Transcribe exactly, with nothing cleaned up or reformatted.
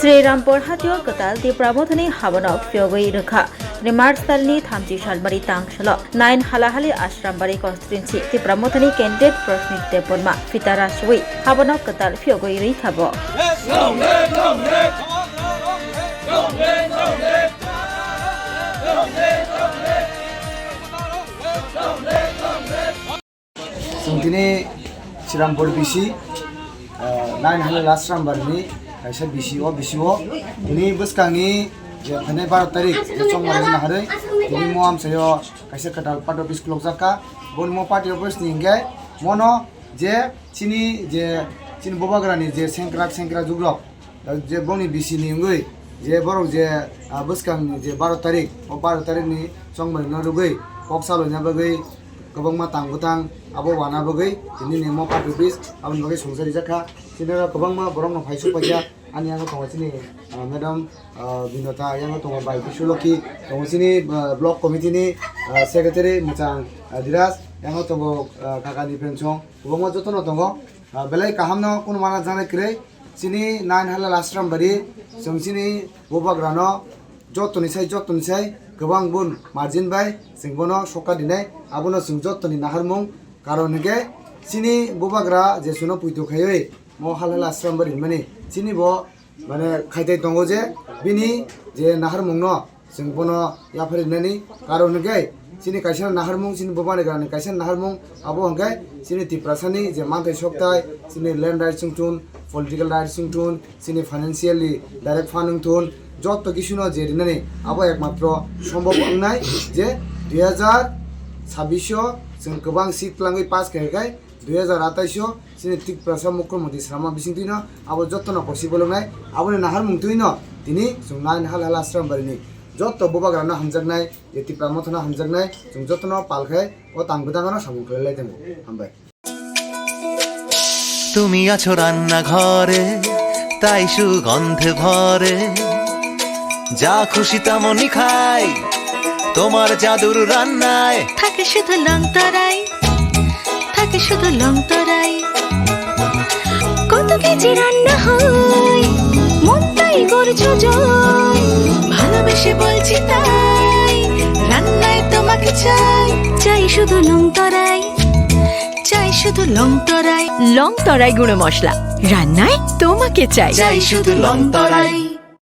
Sri Rampur hatio kwtal Tipra Mothani habanok phiyogwi rwkha. March talni thamchi salbari tang salo nine Halahali Ashram Bari constituency Tipra Mothani candidate Prashnik Debbarma phita raswi habanok kwtal phiyogwi rwkha bo. Chwng tini Sri Rampur B C, ah, nine Halahali Ashram Bari ni kaisa B C o, B C o. Tini bwskangni je phainai baro tarik je chongmani naharwi tini mo amchaio kaisa kwtal party office khulokjak kha. Boni mo party office ni hwnkhe mono je chini je chini bubagrani je sengkrak sengkrak jugrok je bongni B C ni wngwi je borok je, ah, bwskang je baro tarik, o baro tarik ni chongmani no rwgwi kok saloina bagwi kwbangma tang bwtang abo wana bagwi tini ni mo party office aboni bagwi songcha rijak kha. Chini oro kwbangma borok no phai sok paikha, ani yango tongo chini, ah, madam, ah, Binota, yango tongo bai Biswaloki, tongo chini, ah, block committee ni, ah, secretary mwchang, ah, Diraj, yango tongo, ah, kaka ni pensong, kwbangma jotono tongo. Ah, belai kaham no kunu mana janai kwrwi. Chini nine Halahali Ashram Bari, chwng chini bubagra no jotoni sai, jotoni sai kwbang bun margin bai chwng bono sokha dinai, abono chwng jotoni naharmung. Karon hwnkhe chini bubagra je chuno puito khaiwi mo Halahali Ashram Bari hinmani chini bo mane khaitai tongo je bini je naharmung no chwng bono yapharwi nani. Karon hwnkhe chini kaisa naharmung, chini bubagrani kaisa naharmung abo hwnkhe chini Tiprasani je manthai sokthai, chini land rights wngthun, political rights wngthun, chini financially direct fund wngthun, jotto kisuno je rinani abo ekmatro sombhob wngnai je dui hazar chabbish o chwng kwbang seat twlangwi pass khaikha khe dui hazar atais o chini Tiprasa Mukhyamantri swnamma bisingtwino abo jotono possible wngnai. Aboni naharmung twino tini chwng nine Halahali Ashram Bari ni jotto bubagrano hamjaknai, je Tipra Mothano hamjaknai, chwng jotono pal khai o tang bwtangno samung khlai lai tongo. Hambai. তুমি আছো রান্নাঘরে, তাই সুগন্ধে ভরে। যা খুশি তেমনই খাই, তোমার জাদুর রান্নায়। থাকে শুধু লং তরাই, থাকে শুধু লং তরাই। কত কেজি রান্না হয়, মনটাই করছো জয়। ভালোবেসে বলছি তাই, রান্নায় তোমাকে চাই। চাই শুধু লং তরাই, চাই শুধু লং তরাই। লং তরাই গুঁড়ো মশলা, রান্নায় তোমাকে চাই। চাই শুধু লং তরাই।